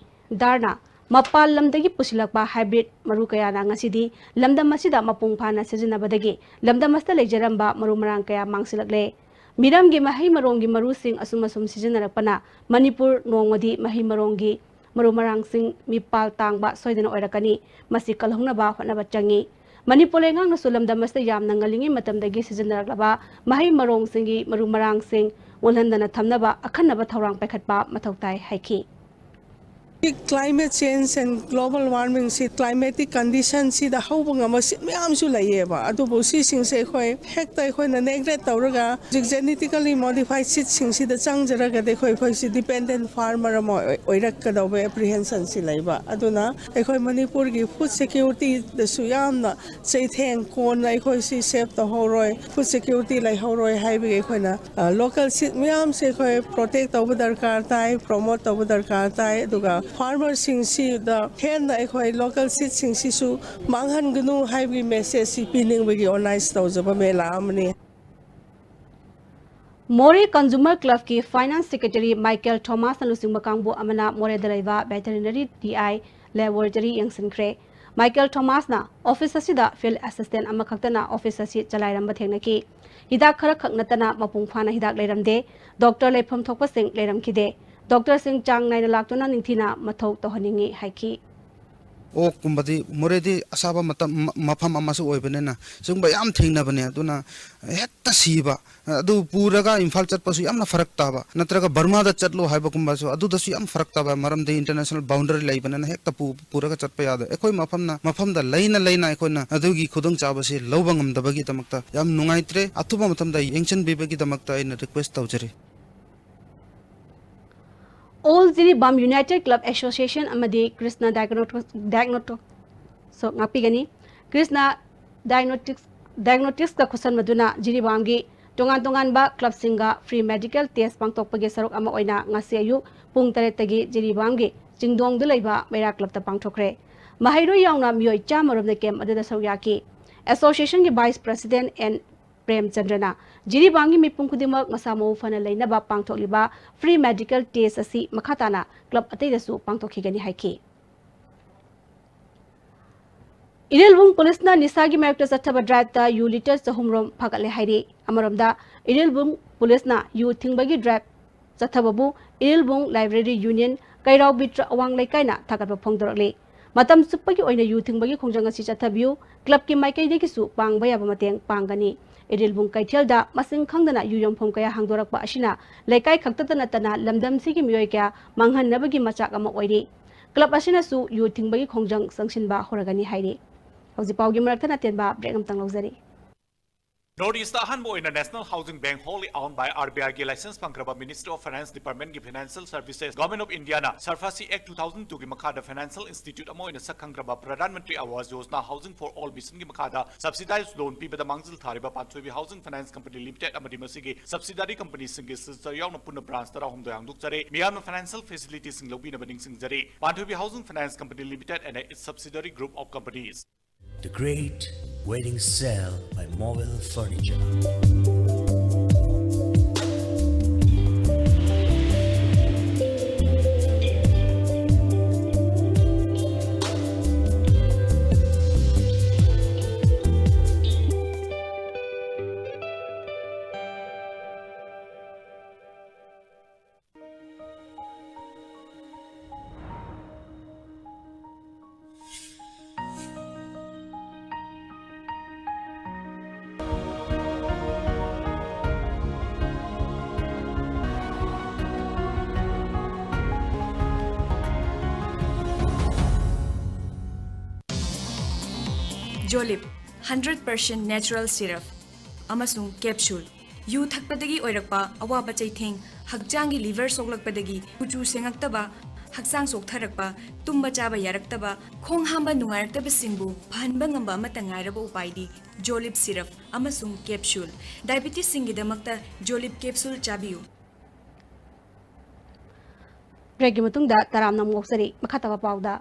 ꯗꯥꯔꯅ ꯃꯄꯥꯟ ꯂꯝꯗꯒꯤ ꯄꯨꯁꯤꯜꯂꯛꯄ hybrid ꯃꯔꯨ ꯀꯌꯥꯅ ꯉꯁꯤꯗꯤ ꯂꯝꯗꯝ ꯑꯁꯤꯗ ꯃꯄꯨꯡ ꯐꯥꯅ ꯁꯤꯖꯤꯟꯅꯕꯗꯒꯤ ꯂꯝꯗꯝ ꯑꯁꯤꯗ ꯂꯩꯖꯔꯝꯕ ꯃꯔꯨ ꯃꯔꯥꯡ ꯀꯌꯥ ꯃꯥꯡꯁꯤꯜꯂꯛꯂꯦ꯫ ꯃꯤꯔꯝꯒꯤ ꯃꯍꯩ ꯃꯔꯣꯡꯒꯤ ꯃꯔꯨꯁꯤꯡ ꯑꯁꯨꯝ ꯑꯁꯨꯝ ꯁꯤꯖꯤꯟꯅꯔꯛꯄꯅ ꯃꯅꯤꯄꯨꯔ ꯅꯣꯡꯃꯗꯤ ꯃꯍꯩ ꯃꯔꯣꯡꯒꯤ ꯃꯔꯨ ꯃꯔꯥꯡꯁꯤꯡ ꯃꯤꯄꯥꯜ ꯇꯥꯡꯕ ꯁꯣꯏꯗꯅ ꯑꯣꯏꯔꯛꯀꯅꯤ꯫ ꯃꯁꯤ ꯀꯜꯍꯧꯅꯕ ꯍꯣꯠꯅꯕ ꯆꯪꯏ꯫ ꯃꯅꯤꯄꯨꯔ ꯂꯩꯉꯥꯛꯅꯁꯨ ꯂꯝꯗꯝ ꯑꯁꯤꯗ ꯌꯥꯝꯅ ꯉꯜꯂꯤꯉꯩ ꯃꯇꯝꯗꯒꯤ ꯁꯤꯖꯤꯟꯅꯔꯛꯂꯕ ꯃꯍꯩ ꯃꯔꯣꯡꯁꯤꯡꯒꯤ ꯃꯔꯨ ꯃꯔꯥꯡꯁꯤꯡ ꯃꯨꯜꯍꯟꯗꯅ ꯊꯝꯅꯕ ꯑꯈꯟꯅꯕ ꯊꯧꯔꯥꯡ ꯄꯥꯏꯈꯠꯄ ꯃꯊꯧ ꯇꯥꯏ ꯍꯥꯏꯈꯤ꯫ Climate change and global warming ꯁꯤ climatic condition ꯁꯤꯗ ꯍꯧꯕ ꯉꯝꯕ seed ꯃꯌꯥꯝꯁꯨ ꯂꯩꯌꯦꯕ꯫ ꯑꯗꯨꯕꯨ ꯁꯤꯁꯤꯡꯁꯦ ꯑꯩꯈꯣꯏ ꯍꯦꯛꯇ ꯑꯩꯈꯣꯏꯅ neglect ꯇꯧꯔꯒ ꯍꯧꯖꯤꯛ genetically modified seed ꯁꯤꯡꯁꯤꯗ ꯆꯪꯖꯔꯒꯗꯤ ꯑꯩꯈꯣꯏ, ꯑꯩꯈꯣꯏꯁꯤ dependent farmer ꯑꯃ ꯑꯣꯏ-, ꯑꯣꯏꯔꯛꯀꯗꯧꯕ apprehension ꯁꯤ ꯂꯩꯕ꯫ ꯑꯗꯨꯅ ꯑꯩꯈꯣꯏ ꯃꯅꯤꯄꯨꯔꯒꯤ food security ꯗꯁꯨ ꯌꯥꯝꯅ ꯆꯩꯊꯦꯡ ꯀꯣꯟꯅ ꯑꯩꯈꯣꯏ ꯁꯤ save ꯇꯧꯍꯧꯔꯣꯏ, food security ꯂꯩꯍꯧꯔꯣꯏ ꯍꯥꯏꯕꯒꯤ ꯑꯩꯈꯣꯏꯅ, ꯑ, local seed ꯃꯌꯥꯝꯁꯦ ꯑꯩꯈꯣꯏ protect ꯇꯧꯕ ꯗꯔꯀꯥꯔ ꯇꯥꯏ, promote ꯇꯧꯕ ꯗꯔꯀꯥꯔ ꯇꯥꯏ꯫ ꯑꯗꯨꯒ farmer ꯁꯤꯡꯁꯤꯗ ꯍꯦꯟꯅ ꯑꯩꯈꯣꯏ local seed ꯁꯤꯡꯁꯤꯁꯨ ꯃꯥꯡꯍꯟꯒꯅꯨ ꯍꯥꯏꯕꯒꯤ message ꯁꯤ ꯄꯤꯅꯤꯡꯕꯒꯤ organize ꯇꯧꯖꯕ ꯃꯦꯂꯥ ꯑꯃꯅꯤ꯫ ꯃꯣꯔꯦ Consumer Clubꯀꯤ Finance Secretary Michael Thomasꯅ ꯂꯨꯆꯤꯡꯕ ꯀꯥꯡꯕꯨ ꯑꯃꯅ ꯃꯣꯔꯦꯗ ꯂꯩꯕ Veterinary D I Laboratory ꯌꯦꯡꯁꯤꯟꯈ꯭ꯔꯦ꯫ Michael Thomasꯅ office ꯑꯁꯤꯗ field assistant ꯑꯃꯈꯛꯇꯅ office ꯑꯁꯤ ꯆꯂꯥꯏꯔꯝꯕ ꯊꯦꯡꯅꯈꯤ꯫ ꯍꯤꯗꯥꯛ ꯈꯔꯈꯛ ꯅꯠꯇꯅ ꯃꯄꯨꯡ ꯐꯥꯅ ꯍꯤꯗꯥꯛ ꯂꯩꯔꯝꯗꯦ꯫ Doctor ꯂꯩꯐꯝ ꯊꯣꯛꯄꯁꯤꯡ ꯂꯩꯔꯝꯈꯤꯗꯦ꯫ Doctorꯁꯤꯡ ꯆꯥꯡ ꯅꯥꯏꯅ ꯂꯥꯛꯇꯨꯅ ꯅꯤꯡꯊꯤꯅ ꯃꯊꯧ ꯇꯧꯍꯟꯅꯤꯡꯏ ꯍꯥꯏꯈꯤ꯫ ꯑꯣꯛꯀꯨꯝꯕꯗꯤ, ꯃꯣꯔꯦꯗꯤ ꯑꯁꯥꯕ ꯃꯇꯝ, ꯃ-, ꯃꯐꯝ ꯑꯃꯁꯨ ꯑꯣꯏꯕꯅꯤꯅ ꯁꯤꯒꯨꯝꯕ ꯌꯥꯝ ꯊꯦꯡꯅꯕꯅꯦ꯫ ꯑꯗꯨꯅ ꯍꯦꯛꯇ ꯁꯤꯕ, ꯑꯗꯨ ꯄꯨꯔꯒ ꯏꯝꯐꯥꯜ ꯆꯠꯄꯁꯨ ꯌꯥꯝꯅ ꯐꯔꯛ ꯇꯥꯕ, ꯅꯠꯇ꯭ꯔꯒ ꯕꯔꯃꯥꯗ ꯆꯠꯂꯣ ꯍꯥꯏꯕꯒꯨꯝꯕꯁꯨ, ꯑꯗꯨꯗꯁꯨ ꯌꯥꯝ ꯐꯔꯛ ꯇꯥꯕ, ꯃꯔꯝꯗꯤ international boundary ꯂꯩꯕꯅꯤꯅ ꯍꯦꯛꯇ ꯄꯨ-, ꯄꯨꯔꯒ ꯆꯠꯄ ꯌꯥꯗꯦ꯫ ꯑꯩꯈꯣꯏ ꯃꯐꯝꯅ, ꯃꯐꯝꯗ ꯂꯩꯅ ꯂꯩꯅ ꯑꯩꯈꯣꯏꯅ ꯑꯗꯨꯒꯤ ꯈꯨꯗꯣꯡꯆꯥꯕꯁꯤ ꯂꯧꯕ ꯉꯝꯗꯕꯒꯤꯗꯃꯛꯇ ꯌꯥꯝ ꯅꯨꯡꯉꯥꯏꯇ꯭ꯔꯦ꯫ ꯑꯊꯨꯕ ꯃꯇꯝꯗ ꯌꯦꯡꯁꯤꯟꯕꯤꯕꯒꯤꯗꯃꯛꯇ ꯑꯩꯅ request ꯇꯧꯖꯔꯤ꯫ All Jiribam United Club Association ꯑꯃꯗꯤ ꯀ꯭ꯔꯤꯁꯅ ꯗꯥꯏꯒꯅꯣꯇꯣ-, ꯗꯥꯏꯒꯅꯣꯇꯣ-, ꯁꯣ ꯉꯥꯛꯄꯤꯒꯅꯤ꯫ ꯀ꯭ꯔꯤꯁꯅ ꯗꯥꯏꯒꯅꯣꯇꯤꯛꯁ, ꯗꯥꯏꯒꯅꯣꯇꯤꯛꯁꯀ ꯈꯨꯠꯁꯟꯅꯗꯨꯅ ꯖꯤꯔꯤꯕꯥꯝꯒꯤ ꯇꯣꯉꯥꯟ ꯇꯣꯉꯥꯟꯕ ꯀ꯭ꯂꯕꯁꯤꯡꯒ free medical test ꯄꯥꯡꯊꯣꯛꯄꯒꯤ ꯁꯔꯨꯛ ꯑꯃ ꯑꯣꯏꯅ ꯉꯁꯤ ꯑꯌꯨꯛ ꯄꯨꯡ ꯇꯔꯦꯠꯇꯒꯤ ꯖꯤꯔꯤꯕꯥꯝꯒꯤ ꯆꯤꯡꯗꯣꯡꯗ ꯂꯩꯕ ꯃꯩꯔꯥ ꯀ꯭ꯂꯕꯇ ꯄꯥꯡꯊꯣꯛꯈ꯭ꯔꯦ꯫ ꯃꯍꯩꯔꯣꯏ ꯌꯥꯎꯅ ꯃꯤꯑꯣꯏ ꯆꯥꯝꯃ ꯔꯣꯝꯅ ꯀꯦꯝꯞ ꯑꯗꯨꯗ ꯁꯔꯨꯛ ꯌꯥꯈꯤ꯫ ꯑꯦꯁꯣꯁꯤꯌꯦꯁꯟꯒꯤ vice president ꯑꯦꯟ ꯄ꯭ꯔꯦꯝꯆꯟꯗ꯭ꯔꯅ ꯖꯤꯔꯤꯕꯥꯝꯒꯤ ꯃꯤꯄꯨꯝ ꯈꯨꯗꯤꯡꯃꯛ ꯃꯁꯥ ꯃꯎ ꯐꯅ ꯂꯩꯅꯕ ꯄꯥꯡꯊꯣꯛꯂꯤꯕ free medical test ꯑꯁꯤ ꯃꯈꯥ ꯇꯥꯅ ꯀ꯭ꯂꯕ ꯑꯇꯩꯗꯁꯨ ꯄꯥꯡꯊꯣꯛꯈꯤꯒꯅꯤ ꯍꯥꯏꯈꯤ꯫ ꯏꯔꯤꯜꯕꯨꯡ ꯄꯨꯂꯤꯁꯅ ꯅꯤꯁꯥꯒꯤ ꯃꯥꯌꯣꯛꯇ ꯆꯠꯊꯕ ꯗ꯭ꯔꯥꯏꯚꯇ ꯌꯨ ꯂꯤꯇꯔ ꯆꯍꯨꯝ ꯔꯣꯝ ꯐꯥꯒꯠꯂꯦ ꯍꯥꯏꯔꯤ꯫ ꯑꯃꯔꯣꯝꯗ, ꯏꯔꯤꯜꯕꯨꯡ ꯄꯨꯂꯤꯁꯅ ꯌꯨ ꯊꯤꯡꯕꯒꯤ ꯗ꯭ꯔꯥꯏꯚ ꯆꯠꯊꯕꯕꯨ ꯏꯔꯤꯜꯕꯨꯡ ꯂꯥꯏꯕ꯭ꯔꯦꯔꯤ ꯌꯨꯅꯤꯌꯟ ꯀꯩꯔꯥꯎ ꯕꯤꯇ꯭ꯔ ꯑꯋꯥꯡ ꯂꯩꯀꯥꯏꯅ ꯊꯥꯒꯠꯄ ꯐꯣꯡꯗꯣꯔꯛꯂꯤ꯫ ꯃꯇꯝ ꯆꯨꯞꯄꯒꯤ ꯑꯣꯏꯅ ꯌꯨ ꯊꯤꯡꯕꯒꯤ ꯈꯣꯡꯖꯪ ꯑꯁꯤ ꯆꯠꯊꯕꯤꯌꯨ, ꯀ꯭ꯂꯕꯀꯤ ꯃꯥꯏꯀꯩꯗꯒꯤꯁꯨ ꯄꯥꯡꯕ ꯌꯥꯕ ꯃꯇꯦꯡ ꯄꯥꯡꯒꯅꯤ꯫ ꯏꯔꯤꯜꯕꯨꯡ ꯀꯩꯊꯦꯜꯗ ꯃꯁꯤꯡ ꯈꯪꯗꯅ ꯌꯨ ꯌꯣꯟꯐꯝ ꯀꯌꯥ ꯍꯥꯡꯗꯣꯔꯛꯄ ꯑꯁꯤꯅ ꯂꯩꯀꯥꯏ ꯈꯛꯇꯗ ꯅꯠꯇꯅ ꯂꯝꯗꯝꯁꯤꯒꯤ ꯃꯤꯑꯣꯏ ꯀꯌꯥ ꯃꯥꯡꯍꯟꯅꯕꯒꯤ ꯃꯆꯥꯛ ꯑꯃ ꯑꯣꯏꯔꯤ꯫ ꯀ꯭ꯂꯕ ꯑꯁꯤꯅꯁꯨ ꯌꯨ ꯊꯤꯡꯕꯒꯤ ꯈꯣꯡꯖꯪ ꯆꯪꯁꯤꯟꯕ ꯍꯧꯔꯒꯅꯤ ꯍꯥꯏꯔꯤ꯫ ꯍꯧꯖꯤꯛ ꯄꯥꯎꯒꯤ ꯃꯔꯛ ꯊꯠꯅ ꯇꯦꯟꯕ ꯕ꯭ꯔꯦꯛ ꯑꯃꯇꯪ ꯂꯧꯖꯔꯤ꯫ ꯅꯣꯔꯠ ꯏꯁꯇ ꯑꯍꯥꯟꯕ ꯑꯣꯏꯅ National Housing Bank wholly owned by RBI ꯒꯤ licence ꯐꯪꯈ꯭ꯔꯕ Ministry of Finance Department ꯀꯤ Financial Services, Government of India ꯅ SARFAESI Act two thousand two ꯒꯤ ꯃꯈꯥꯗ financial institute ꯑꯃ ꯑꯣꯏꯅ ꯁꯛ ꯈꯪꯈ꯭ꯔꯕ Pradhan Mantri Awas Yojana Housing for All mission ꯒꯤ ꯃꯈꯥꯗ subsidized loan ꯄꯤꯕꯗ ꯃꯥꯡꯖꯤꯜ ꯊꯥꯔꯤꯕ ꯄꯥꯟꯊꯣꯏꯕꯤ Housing Finance Company Limited ꯑꯃꯗꯤ ꯃꯁꯤꯒꯤ subsidiary company ꯁꯤꯡꯒꯤ signature ꯌꯥꯎꯅ ꯄꯨꯟꯅ branch ꯇꯔꯥꯍꯨꯝꯗꯣꯏ ꯍꯥꯡꯗꯣꯛꯆꯔꯦ꯫ ꯃꯤꯌꯥꯝꯅ financial facility ꯁꯤꯡ ꯂꯧꯕꯤꯅꯕ ꯅꯤꯡꯁꯤꯡꯖꯔꯤ꯫ ꯄꯥꯟꯊꯣꯏꯕꯤ Housing Finance Company Limited and its subsidiary group of companies. The Great Wedding Sale by Mobile Furniture. Jolib, hundred percent natural syrup ꯑꯃꯁꯨꯡ capsule꯫ ꯌꯨ ꯊꯛꯄꯗꯒꯤ ꯑꯣꯏꯔꯛꯄ ꯑꯋꯥꯕ ꯆꯩꯊꯦꯡ, ꯍꯛꯆꯥꯡꯒꯤ liver ꯁꯣꯛꯂꯛꯄꯗꯒꯤ ꯀꯨꯆꯨ ꯁꯦꯡꯉꯛꯇꯕ, ꯍꯛꯆꯥꯡ ꯆꯣꯛꯊꯔꯛꯄ, ꯇꯨꯝꯕ ꯆꯥꯕ ꯌꯥꯔꯛꯇꯕ, ꯈꯣꯡ ꯍꯥꯝꯕ ꯅꯨꯡꯉꯥꯏꯔꯛꯇꯕꯁꯤꯡꯕꯨ ꯐꯍꯟꯕ ꯉꯝꯕ ꯑꯃꯠꯇ ꯉꯥꯏꯔꯕ ꯎꯄꯥꯏꯗꯤ Jolib syrup ꯑꯃꯁꯨꯡ capsule꯫ Diabetesꯁꯤꯡꯒꯤꯗꯃꯛꯇ Jolib capsule ꯆꯥꯕꯤꯌꯨ꯫ Breakꯀꯤ ꯃꯇꯨꯡꯗ ꯇꯔꯥꯝꯅ ꯑꯃꯨꯛ ꯑꯣꯛꯆꯔꯤ꯫ ꯃꯈꯥ ꯇꯥꯕ ꯄꯥꯎꯗ,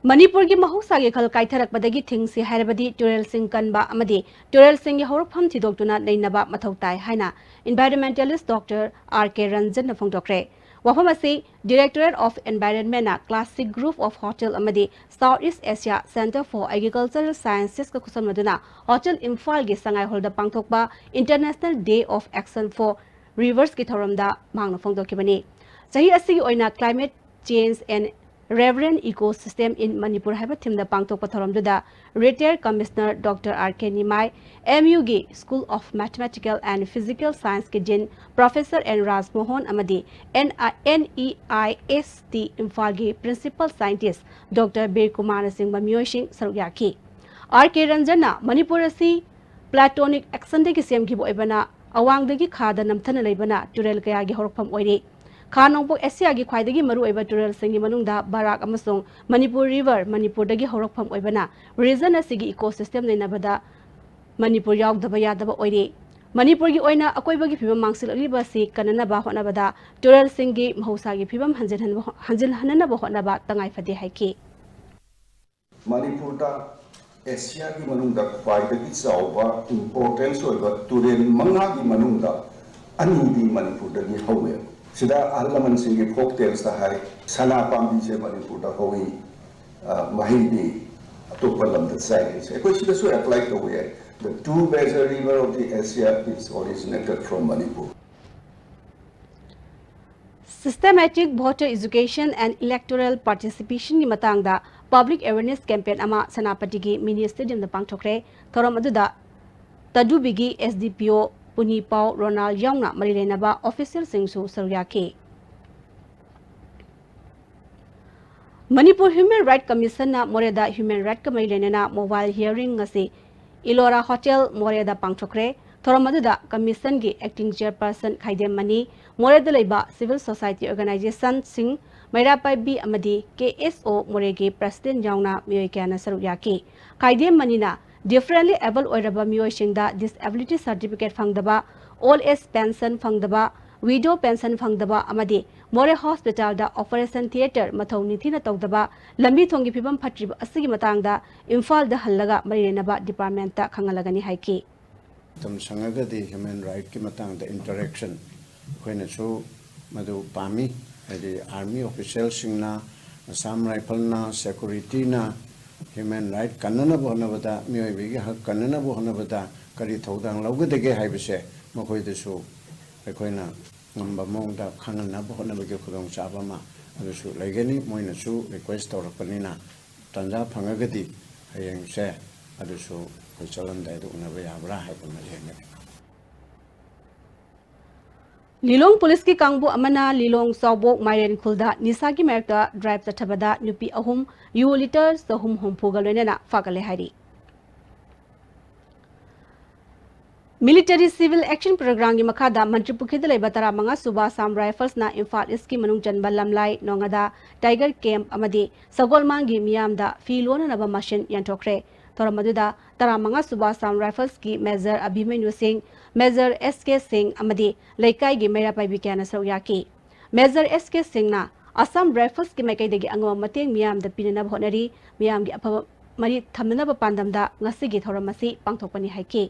ꯃꯅꯤꯄꯨꯔꯒꯤ ꯃꯍꯧꯁꯥꯒꯤ ꯈꯜ ꯀꯥꯏꯊꯔꯛꯄꯗꯒꯤ ꯊꯤꯡꯁꯤ ꯍꯥꯏꯔꯕꯗꯤ ꯇꯨꯔꯦꯜꯁꯤꯡ ꯀꯟꯕ ꯑꯃꯗꯤ ꯇꯨꯔꯦꯜꯁꯤꯡꯒꯤ ꯍꯧꯔꯛꯐꯝ ꯊꯤꯗꯣꯛꯇꯨꯅ ꯅꯩꯅꯕ ꯃꯊꯧ ꯇꯥꯏ ꯍꯥꯏꯅ environmentalist Doctor R K Ranjanꯅ ꯐꯣꯡꯗꯣꯛꯈ꯭ꯔꯦ꯫ ꯋꯥꯐꯝ ꯑꯁꯤ Directorate of Environmentꯅ Classic Group of Hotel ꯑꯃꯗꯤ South East Asia Centre for Agricultural Sciencesꯀ ꯈꯨꯠꯁꯝꯅꯗꯨꯅ Hotel ꯏꯝꯐꯥꯜꯒꯤ ꯁꯉꯥꯏ ꯍꯣꯜꯗ ꯄꯥꯡꯊꯣꯛꯄ International Day of Action for Riversꯀꯤ ꯊꯧꯔꯝꯗ ꯃꯍꯥꯛꯅ ꯐꯣꯡꯗꯣꯛꯈꯤꯕꯅꯤ꯫ ꯆꯍꯤ ꯑꯁꯤꯒꯤ ꯑꯣꯏꯅ Climate Change and Reverent Ecosystem in Manipur ꯍꯥꯏꯕ themeꯗ ꯄꯥꯡꯊꯣꯛꯄ ꯊꯧꯔꯝꯗꯨꯗ Retired Commissioner Doctor R K Nimai, M Uꯒꯤ School of Mathematical and Physical Scienceꯀꯤ Dean Professor N Rajmohan ꯑꯃꯗꯤ N I, N E I S T ꯏꯝꯐꯥꯜꯒꯤ Principal Scientist Doctor ꯕꯤꯔ ꯀꯨꯃꯥꯔꯅꯆꯤꯡꯕ ꯃꯤꯑꯣꯏꯁꯤꯡ ꯁꯔꯨꯛ ꯌꯥꯈꯤ꯫ R K Ranjanꯅ ꯃꯅꯤꯄꯨꯔ ꯑꯁꯤ Plutonic actionꯗꯒꯤ ꯁꯦꯝꯈꯤꯕ ꯑꯣꯏꯕꯅ ꯑꯋꯥꯡꯗꯒꯤ ꯈꯥꯗ ꯅꯝꯊꯅ ꯂꯩꯕꯅ ꯇꯨꯔꯦꯜ ꯀꯌꯥꯒꯤ ꯍꯧꯔꯛꯐꯝ ꯑꯣꯏꯔꯤ꯫ ꯈꯥ ꯅꯣꯡꯄꯣꯛ ꯑꯦꯁꯤꯌꯥꯒꯤ ꯈ꯭ꯋꯥꯏꯗꯒꯤ ꯃꯔꯨꯑꯣꯏꯕ ꯇꯨꯔꯦꯜꯁꯤꯡꯒꯤ ꯃꯅꯨꯡꯗ ꯕꯔꯥꯛ ꯑꯃꯁꯨꯡ ꯃꯅꯤꯄꯨꯔ River ꯃꯅꯤꯄꯨꯔꯗꯒꯤ ꯍꯧꯔꯛꯐꯝ ꯑꯣꯏꯕꯅ region ꯑꯁꯤꯒꯤ ecosystem ꯅꯩꯅꯕꯗ ꯃꯅꯤꯄꯨꯔ ꯌꯥꯎꯗꯕ ꯌꯥꯗꯕ ꯑꯣꯏꯔꯤ꯫ ꯃꯅꯤꯄꯨꯔꯒꯤ ꯑꯣꯏꯅ ꯑꯀꯣꯏꯕꯒꯤ ꯐꯤꯕꯝ ꯃꯥꯡꯁꯤꯜꯂꯛꯂꯤꯕ ꯑꯁꯤ ꯀꯟꯅꯅꯕ ꯍꯣꯠꯅꯕꯗ ꯇꯨꯔꯦꯜꯁꯤꯡꯒꯤ ꯃꯍꯧꯁꯥꯒꯤ ꯐꯤꯕꯝ ꯍꯟꯖꯤꯟꯍꯟꯕ-, ꯍꯟꯖꯤꯟꯍꯟꯅꯕ ꯍꯣꯠꯅꯕ ꯇꯉꯥꯏ ꯐꯗꯦ ꯍꯥꯏꯈꯤ꯫ ꯃꯅꯤꯄꯨꯔꯗ ꯑꯦꯁꯤꯌꯥꯒꯤ ꯃꯅꯨꯡꯗ ꯈ꯭ꯋꯥꯏꯗꯒꯤ ꯆꯥꯎꯕ importance ꯑꯣꯏꯕ ꯇꯨꯔꯦꯜ ꯃꯉꯥꯒꯤ ꯃꯅꯨꯡꯗ ꯑꯅꯤꯗꯤ ꯃꯅꯤꯄꯨꯔꯗꯒꯤ ꯍꯧꯋꯦ꯫ ꯁꯤꯗ ꯑꯍꯜ ꯂꯃꯟꯁꯤꯡꯒꯤ folk talesꯇ ꯍꯥꯏ, ꯁꯅꯥ ꯄꯥꯝꯕꯤꯁꯦ ꯃꯅꯤꯄꯨꯔꯗ ꯍꯧꯏ, ꯑ, ꯃꯍꯩꯗꯤ ꯑꯇꯣꯞꯄ ꯂꯝꯗ ꯆꯥꯏ ꯍꯥꯏꯁꯦ꯫ ꯑꯩꯈꯣꯏ ꯁꯤꯗꯁꯨ apply ꯇꯧꯕ ꯌꯥꯏ꯫ The two major river of the Asia is originated from Manipur. Systematic voter education and electoral participationꯒꯤ ꯃꯇꯥꯡꯗ public awareness campaign ꯑꯃ ꯁꯦꯅꯥꯄꯇꯤꯒꯤ mini stadiumꯗ ꯄꯥꯡꯊꯣꯛꯈ꯭ꯔꯦ꯫ ꯊꯧꯔꯝ ꯑꯗꯨꯗ ꯇꯗꯨꯕꯤꯒꯤ S D P O ꯄꯨꯅꯤꯄꯥꯎ ꯔꯣꯅꯥꯜ ꯌꯥꯎꯅ ꯃꯔꯤ ꯂꯩꯅꯕ officialꯁꯤꯡꯁꯨ ꯁꯔꯨꯛ ꯌꯥꯈꯤ꯫ ꯃꯅꯤꯄꯨꯔ ꯍ꯭ꯌꯨꯃꯦꯟ ꯔꯥꯏꯠ ꯀꯃꯤꯁꯟꯅ ꯃꯣꯔꯦꯗ ꯍ꯭ꯌꯨꯃꯦꯟ ꯔꯥꯏꯠꯀ ꯃꯔꯤ ꯂꯩꯅꯅ ꯃꯣꯕꯥꯏꯜ ꯍꯤꯌꯔꯤꯡ ꯉꯁꯤ ꯏꯂꯣꯔꯥ ꯍꯣꯇꯦꯜ ꯃꯣꯔꯦꯗ ꯄꯥꯡꯊꯣꯛꯈ꯭ꯔꯦ꯫ ꯊꯧꯔꯝ ꯑꯗꯨꯗ ꯀꯃꯤꯁꯟꯒꯤ ꯑꯦꯛꯇꯤꯡ ꯆꯦꯌꯔꯄꯔꯁꯟ ꯈꯥꯏꯗꯦꯝ ꯃꯅꯤ, ꯃꯣꯔꯦꯗ ꯂꯩꯕ ꯁꯤꯚꯤꯜ ꯁꯣꯁꯥꯏꯇꯤ ꯑꯣꯔꯒꯅꯥꯏꯖꯦꯁꯟꯁꯤꯡ, ꯃꯩꯔꯥ ꯄꯥꯏꯕꯤ ꯑꯃꯗꯤ ꯀꯦ ꯑꯦꯁ ꯑꯣ ꯃꯣꯔꯦꯒꯤ ꯄ꯭ꯔꯁꯤꯗꯦꯟ ꯌꯥꯎꯅ ꯃꯤꯑꯣꯏ ꯀꯌꯥꯅ ꯁꯔꯨꯛ ꯌꯥꯈꯤ꯫ ꯈꯥꯏꯗꯦꯝ ꯃꯅꯤꯅ ꯗꯤꯐꯔꯦꯟꯂꯤ ꯑꯦꯕꯜ ꯑꯣꯏꯔꯕ ꯃꯤꯑꯣꯏꯁꯤꯡꯗ ꯗꯤꯁꯑꯦꯕꯤꯂꯤꯇꯤ ꯁꯔꯇꯤꯐꯤꯀꯦꯠ ꯐꯪꯗꯕ, ꯑꯣꯜ ꯑꯦꯖ ꯄꯦꯟꯁꯟ ꯐꯪꯗꯕ, ꯋꯤꯗꯣ ꯄꯦꯟꯁꯟ ꯐꯪꯗꯕ ꯑꯃꯗꯤ ꯃꯣꯔꯦ ꯍꯣꯁꯄꯤꯇꯥꯜꯗ ꯑꯣꯄꯔꯦꯁꯟ ꯊꯤꯌꯦꯇꯔ ꯃꯊꯧ ꯅꯤꯡꯊꯤꯅ ꯇꯧꯗꯕ, ꯂꯝꯕꯤ ꯊꯣꯡꯒꯤ ꯐꯤꯕꯝ ꯐꯠꯇ꯭ꯔꯤꯕ ꯑꯁꯤꯒꯤ ꯃꯇꯥꯡꯗ ꯏꯝꯐꯥꯜꯗ ꯍꯜꯂꯒ ꯃꯔꯤ ꯂꯩꯅꯕ ꯗꯤꯄꯥꯔꯠꯃꯦꯟꯠꯇ ꯈꯪꯍꯜꯂꯒꯅꯤ ꯍꯥꯏꯈꯤ꯫ ꯃꯇꯝ ꯁꯪꯉꯒꯗꯤ ꯍ꯭ꯌꯨꯃꯦꯟ ꯔꯥꯏꯠꯀꯤ ꯃꯇꯥꯡꯗ ꯏꯟꯇꯔꯦꯛꯁꯟ ꯑꯩꯈꯣꯏꯅꯁꯨ ꯃꯗꯨ ꯄꯥꯝꯃꯤ꯫ ꯍꯥꯏꯗꯤ ꯑꯥꯔꯃꯤ ꯑꯣꯐꯤꯁꯦꯜꯁꯤꯡꯅ, ꯑꯁꯥꯝ ꯔꯥꯏꯐꯜꯅ, ꯁꯦꯀꯨꯔꯤꯇꯤꯅ ꯍ꯭ꯌꯨꯃꯦꯟ ꯔꯥꯏꯠ ꯀꯟꯅꯅꯕ ꯍꯣꯠꯅꯕꯗ, ꯃꯤꯑꯣꯏꯕꯒꯤ ꯍꯛ ꯀꯟꯅꯅꯕ ꯍꯣꯠꯅꯕꯗ ꯀꯔꯤ ꯊꯧꯗꯥꯡ ꯂꯧꯒꯗꯒꯦ ꯍꯥꯏꯕꯁꯦ ꯃꯈꯣꯏꯗꯁꯨ ꯑꯩꯈꯣꯏꯅ ꯉꯝꯕ ꯃꯑꯣꯡꯗ ꯈꯪꯍꯟꯅꯕ ꯍꯣꯠꯅꯕꯒꯤ ꯈꯨꯗꯣꯡꯆꯥꯕ ꯑꯃ ꯑꯗꯨꯁꯨ ꯂꯩꯒꯅꯤ꯫ ꯃꯣꯏꯅꯁꯨ ꯔꯤꯀ꯭ꯋꯦꯁ ꯇꯧꯔꯛꯄꯅꯤꯅ ꯇꯥꯟꯖꯥ ꯐꯪꯉꯒꯗꯤ ꯍꯌꯦꯡꯁꯦ ꯑꯗꯨꯁꯨ ꯑꯩꯈꯣꯏ ꯆꯠꯂꯝꯗꯥꯏꯗ ꯎꯅꯕ ꯌꯥꯕ꯭ꯔꯥ ꯍꯥꯏꯕ ꯑꯃ ꯌꯦꯡꯒꯅꯤ꯫ ꯂꯤꯂꯣꯡ ꯄꯨꯂꯤꯁꯀꯤ ꯀꯥꯡꯕꯨ ꯑꯃꯅ ꯂꯤꯂꯣꯡ ꯆꯥꯎꯕꯣꯛ ꯃꯥꯏꯔꯦꯟ ꯈꯨꯜꯗ ꯅꯤꯁꯥꯒꯤ ꯃꯥꯌꯣꯛꯇ ꯗ꯭ꯔꯥꯏꯚ ꯆꯠꯊꯕꯗ ꯅꯨꯄꯤ ꯑꯍꯨꯝ ꯌꯨ ꯂꯤꯇꯔ ꯆꯍꯨꯝ ꯍꯨꯝꯐꯨꯒ ꯂꯣꯏꯅꯅ ꯐꯥꯒꯠꯂꯦ ꯍꯥꯏꯔꯤ꯫ ꯃꯤꯂꯤꯇꯔꯤ ꯁꯤꯚꯤꯜ ꯑꯦꯛꯁꯟ ꯄ꯭ꯔꯣꯒ꯭ꯔꯥꯝꯒꯤ ꯃꯈꯥꯗ ꯃꯟꯇ꯭ꯔꯤꯄꯨꯈ꯭ꯔꯤꯗ ꯂꯩꯕ ꯇꯔꯥꯃꯉꯥ ꯁꯨꯕ ꯑꯁꯥꯝ ꯔꯥꯏꯐꯜꯁꯅ ꯏꯝꯐꯥꯜ ꯏꯁꯀꯤ ꯃꯅꯨꯡ ꯆꯟꯕ ꯂꯝꯂꯥꯏ, ꯅꯣꯉꯥꯗꯥ, ꯇꯥꯏꯒꯔ ꯀꯦꯝꯞ ꯑꯃꯗꯤ ꯁꯒꯣꯜꯃꯥꯡꯒꯤ ꯃꯤꯌꯥꯝꯗ ꯐꯤ ꯂꯣꯟꯅꯅꯕ ꯃꯁꯤꯟ ꯌꯦꯟꯊꯣꯛꯈ꯭ꯔꯦ꯫ ꯊꯧꯔꯝ ꯑꯗꯨꯗ ꯇꯔꯥꯃꯉꯥ ꯁꯨꯕ ꯑꯁꯥꯝ ꯔꯥꯏꯐꯜꯁꯀꯤ ꯃꯦꯖꯔ ꯑꯚꯤꯃꯟꯌꯨ ꯁꯤꯡ, ꯃꯦꯖꯔ ꯑꯦꯁ ꯀꯦ ꯁꯤꯡ ꯑꯃꯗꯤ ꯂꯩꯀꯥꯏꯒꯤ ꯃꯩꯔꯥ ꯄꯥꯏꯕꯤ ꯀꯌꯥꯅ ꯁꯔꯨꯛ ꯌꯥꯈꯤ꯫ ꯃꯦꯖꯔ ꯑꯦꯁ ꯀꯦ ꯁꯤꯡꯅ ꯑꯁꯥꯝ ꯔꯥꯏꯐꯜꯁꯀꯤ ꯃꯥꯏꯀꯩꯗꯒꯤ ꯑꯉꯝꯕ ꯃꯇꯦꯡ ꯃꯤꯌꯥꯝꯗ ꯄꯤꯅꯅꯕ ꯍꯣꯠꯅꯔꯤ꯫ ꯃꯤꯌꯥꯝꯒꯤ ꯑꯐꯕ ꯃꯔꯤ ꯊꯝꯅꯅꯕ ꯄꯥꯟꯗꯝꯗ ꯉꯁꯤꯒꯤ ꯊꯧꯔꯝ ꯑꯁꯤ ꯄꯥꯡꯊꯣꯛꯄꯅꯤ ꯍꯥꯏꯈꯤ꯫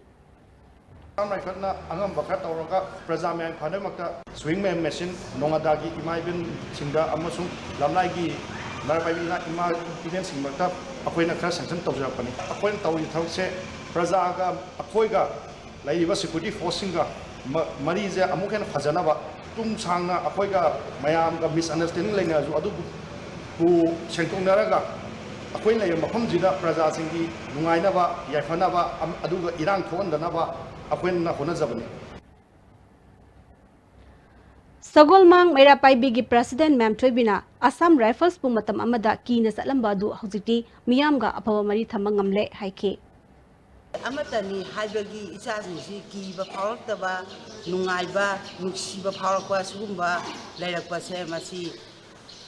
ꯑꯁꯥꯝ ꯔꯥꯏꯐꯜꯅ ꯑꯉꯝꯕ ꯈꯔ ꯇꯧꯔꯒ ꯄ꯭ꯔꯖꯥ ꯃꯌꯥꯝ ꯐꯅꯕꯃꯛꯇ ꯁ꯭ꯋꯤꯡ ꯃꯦꯝ ꯃꯦꯁꯤꯟ, ꯅꯣꯉꯥꯗꯥꯒꯤ ꯏꯃꯥ ꯏꯕꯦꯟꯁꯤꯡꯗ ꯑꯃꯁꯨꯡ ꯂꯝꯂꯥꯏꯒꯤ ꯃꯩꯔꯥ ꯄꯥꯏꯕꯤ ꯏꯃꯥ ꯏꯕꯦꯟꯁꯤꯡꯃꯛꯇ ꯑꯩꯈꯣꯏꯅ ꯈꯔ ꯁꯦꯡꯁꯟ ꯇꯧꯖꯔꯛꯄꯅꯤ꯫ ꯑꯩꯈꯣꯏꯅ ꯇꯧꯔꯤꯕ ꯊꯕꯛꯁꯦ ꯄ꯭ꯔꯖꯥꯒ ꯑꯩꯈꯣꯏꯒ ꯂꯩꯔꯤꯕ ꯁꯦꯀ꯭ꯌꯨꯔꯤꯇꯤ ꯐꯣꯔꯁꯁꯤꯡꯒ ꯃ-, ꯃꯔꯤꯁꯦ ꯑꯃꯨꯛ ꯍꯦꯟꯅ ꯐꯖꯅꯕ, ꯇꯨꯡ ꯁꯥꯡꯅ ꯑꯩꯈꯣꯏꯒ ꯃꯌꯥꯝꯒ ꯃꯤꯁꯑꯟꯗꯔꯁꯇꯦꯟꯗꯤꯡ ꯂꯩꯅꯔꯁꯨ ꯑꯗꯨꯕꯨ ꯁꯦꯡꯗꯣꯛꯅꯔꯒ ꯑꯩꯈꯣꯏꯅ ꯂꯩꯔꯤꯕ ꯃꯐꯝꯁꯤꯗ ꯄ꯭ꯔꯖꯥꯁꯤꯡꯒꯤ ꯅꯨꯡꯉꯥꯏꯅꯕ, ꯌꯥꯏꯐꯅꯕ ꯑꯝ-, ꯑꯗꯨꯒ ꯏꯔꯥꯡ ꯊꯣꯛꯍꯟꯗꯅꯕ ꯑꯩꯈꯣꯏꯅ ꯍꯣꯠꯅꯖꯕꯅꯤ꯫ ꯁꯒꯣꯜꯃꯥꯡ ꯃꯩꯔꯥ ꯄꯥꯏꯕꯤꯒꯤ president ꯃꯦꯝ ꯊꯣꯏꯕꯤꯅ Assam Riflesꯄꯨ ꯃꯇꯝ ꯑꯃꯗ ꯀꯤꯅ ꯆꯠꯂꯝꯕ ꯑꯗꯨ ꯍꯧꯖꯤꯛꯇꯤ ꯃꯤꯌꯥꯝꯒ ꯑꯐꯕ ꯃꯔꯤ ꯊꯝꯕ ꯉꯝꯂꯦ ꯍꯥꯏꯈꯤ꯫ ꯑꯃꯠꯇꯅꯤ ꯍꯥꯏꯕꯒꯤ ꯏꯆꯥꯁꯤꯡꯁꯤ ꯀꯤꯕ ꯐꯥꯎꯔꯛꯇꯕ, ꯅꯨꯡꯉꯥꯏꯕ, ꯅꯨꯡꯁꯤꯕ ꯐꯥꯎꯔꯛꯄ ꯁꯤꯒꯨꯝꯕ ꯂꯩꯔꯛꯄꯁꯦ ꯃꯁꯤ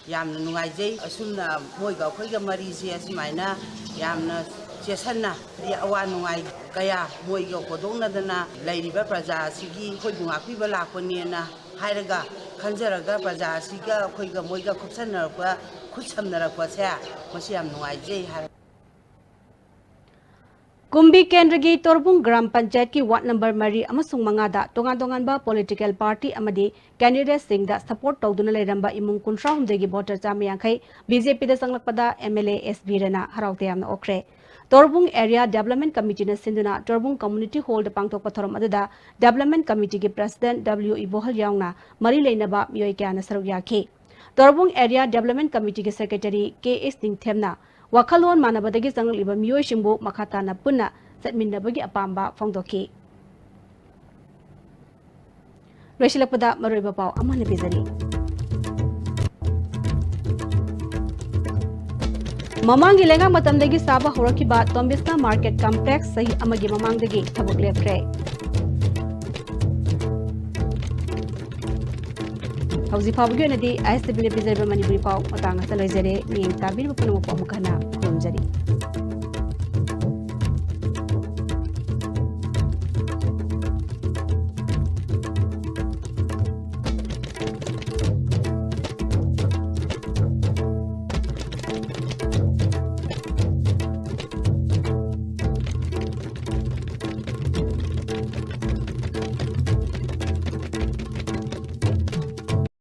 ꯌꯥꯝꯅ ꯅꯨꯡꯉꯥꯏꯖꯩ꯫ ꯑꯁꯨꯝꯅ ꯃꯣꯏꯒ ꯑꯩꯈꯣꯏꯒ ꯃꯔꯤꯁꯦ ꯑꯁꯨꯃꯥꯏꯅ ꯌꯥꯝꯅ ꯆꯦꯠꯁꯟꯅ ꯑꯋꯥ ꯅꯨꯡꯉꯥꯏ ꯀꯌꯥ ꯃꯣꯏꯒ ꯍꯣꯗꯣꯛꯅꯗꯅ ꯂꯩꯔꯤꯕ ꯄ꯭ꯔꯖꯥ ꯑꯁꯤꯒꯤ ꯑꯩꯈꯣꯏꯕꯨ ꯉꯥꯛꯄꯤꯕ ꯂꯥꯛꯄꯅꯦꯅ ꯍꯥꯏꯔꯒ ꯈꯟꯖꯔꯒ ꯄ꯭ꯔꯖꯥ ꯑꯁꯤꯒ ꯑꯩꯈꯣꯏꯒ ꯃꯣꯏꯒ ꯈꯨꯠꯁꯟꯅꯔꯛꯄ, ꯈꯨꯠ ꯁꯝꯅꯔꯛꯄꯁꯦ ꯃꯁꯤ ꯌꯥꯝ ꯅꯨꯡꯉꯥꯏꯖꯩ ꯍꯥꯏꯔꯒ ꯀꯨꯝꯕꯤ ꯀꯦꯟꯗ꯭ꯔꯒꯤ ꯇꯣꯔꯕꯨꯡ ꯒ꯭ꯔꯥꯝ ꯄꯟꯆꯥꯌꯠꯀꯤ ward number ꯃꯔꯤ ꯑꯃꯁꯨꯡ ꯃꯉꯥꯗ ꯇꯣꯉꯥꯟ ꯇꯣꯉꯥꯟꯕ political party ꯑꯃꯗꯤ candidateꯁꯤꯡꯗ support ꯇꯧꯗꯨꯅ ꯂꯩꯔꯝꯕ ꯏꯃꯨꯡ ꯀꯨꯟꯊ꯭ꯔꯥ ꯍꯨꯝꯗꯣꯏꯒꯤ voter ꯆꯥꯝꯃ ꯌꯥꯡꯈꯩ BJPꯗ ꯆꯪꯂꯛꯄꯗ MLA S ꯕꯤꯔꯦꯟꯅ ꯍꯔꯥꯎ ꯇꯌꯥꯝꯅ ꯑꯣꯛꯈ꯭ꯔꯦ꯫ ꯇꯣꯔꯕꯨꯡ Area Development Committeeꯅ ꯁꯤꯟꯗꯨꯅ ꯇꯣꯔꯕꯨꯡ Community Hallꯗ ꯄꯥꯡꯊꯣꯛꯄ ꯊꯧꯔꯝ ꯑꯗꯨꯗ Development Committeeꯒꯤ President W ꯏꯕꯣꯍꯜ ꯌꯥꯎꯅ ꯃꯔꯤ ꯂꯩꯅꯕ ꯃꯤꯑꯣꯏ ꯀꯌꯥꯅ ꯁꯔꯨꯛ ꯌꯥꯈꯤ꯫ ꯇꯣꯔꯕꯨꯡ Area Development Committeeꯒꯤ Secretary K H ꯅꯤꯡꯊꯦꯝꯅ ꯋꯥꯈꯜꯂꯣꯟ ꯃꯥꯟꯅꯕꯗꯒꯤ ꯆꯪꯂꯛꯂꯤꯕ ꯃꯤꯑꯣꯏꯁꯤꯡꯕꯨ ꯃꯈꯥ ꯇꯥꯅ ꯄꯨꯟꯅ ꯆꯠꯃꯤꯟꯅꯕꯒꯤ ꯑꯄꯥꯝꯕ ꯐꯣꯡꯗꯣꯛꯈꯤ꯫ ꯂꯣꯏꯁꯤꯜꯂꯛꯄꯗ ꯃꯔꯨꯑꯣꯏꯕ ꯄꯥꯎ ꯑꯃ ꯍꯟꯅ ꯄꯤꯖꯔꯤ꯫ ꯃꯃꯥꯡꯒꯤ ꯂꯩꯉꯥꯛ ꯃꯇꯝꯗꯒꯤ ꯁꯥꯕ ꯍꯧꯔꯛꯈꯤꯕ ꯇꯣꯝꯕꯤꯁꯅꯥ Market Complex ꯆꯍꯤ ꯑꯃꯒꯤ ꯃꯃꯥꯡꯗꯒꯤ ꯊꯕꯛ ꯂꯦꯞꯈ꯭ꯔꯦ꯫ ꯍꯧꯖꯤꯛ ꯐꯥꯎꯕꯒꯤ ꯑꯣꯏꯅꯗꯤ ISTVꯅ ꯄꯤꯖꯔꯤꯕ ꯃꯅꯤꯄꯨꯔꯤ ꯄꯥꯎ ꯃꯇꯥꯡ ꯑꯁꯤꯗ ꯂꯣꯏꯖꯔꯦ꯫ ꯃꯤꯠꯌꯦꯡ ꯇꯥꯕꯤꯔꯤꯕ ꯄꯨꯝꯅꯃꯛꯄꯨ ꯑꯃꯨꯛ ꯍꯟꯅ ꯈꯨꯔꯨꯝꯖꯔꯤ꯫